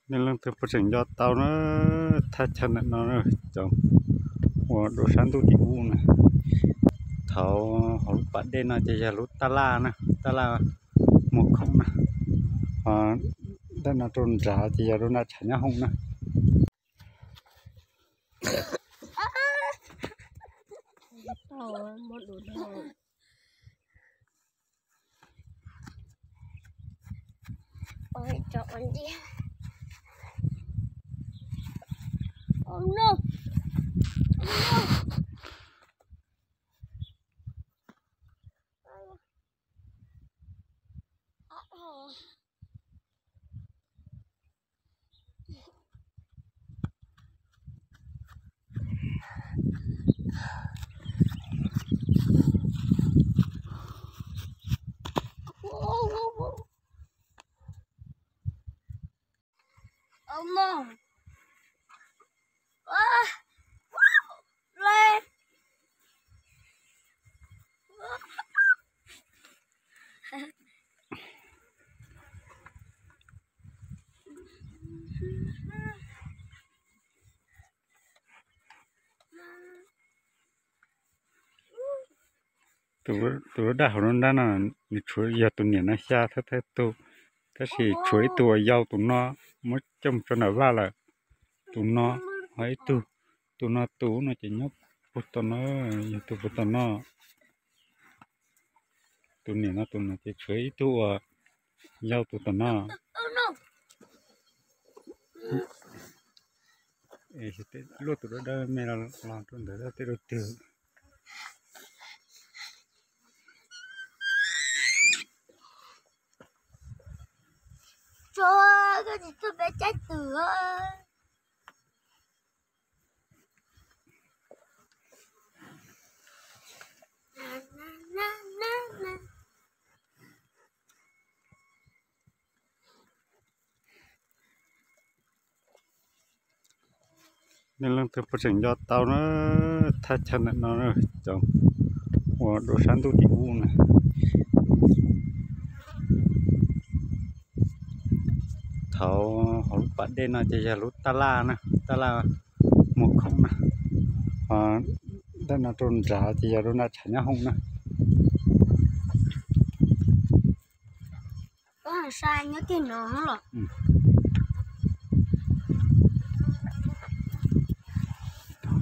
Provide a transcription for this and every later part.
Nej leej twg puas tseem nco tau na, thaj chaw ntawm no cov uas dua sab ntuj tim ub na. Thaum hauv lub pas dej no ces yog lub tab laj na, tab laj muag khoom na. Ho ntawm no rau nrad ces yog lub nram tshav nyob hoom na. Tus lub daj hauv lub nrab no, nws tshuav yog tus niam no xya thawj thawj tug, tab sis tshuav ib tug uas yau tus no, muab coj mus tso nram vaj lawm. Tus no, ho ib tug, tus no tus no ces nyob puag tom no, yog tus puag tom no. Tus niam no tus no ces tshuav ib tug uas yau tus tom no. Luaj tus dawb dawb me los rau ntawd tej rau twg. Nej leej twg puas tseem nco tau na, thaj chaw ntawm no cov uas dua sab ntuj tim ub na. Thaum hauv lub pas dej no ces yog lub tab laj na, tab laj muag khoom na. Ho ntawm no rau nrad ces yog lub nram tshav nyob hoom na.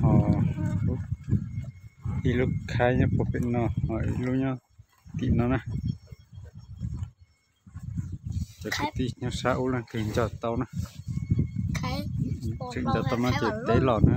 Ho ib lub khaib nyob puag pem no, ho ib lub nyob tim no na. Cov kwv tij nyob sab ub leej twg nco tau na, tseem nco tau no ces teb los na.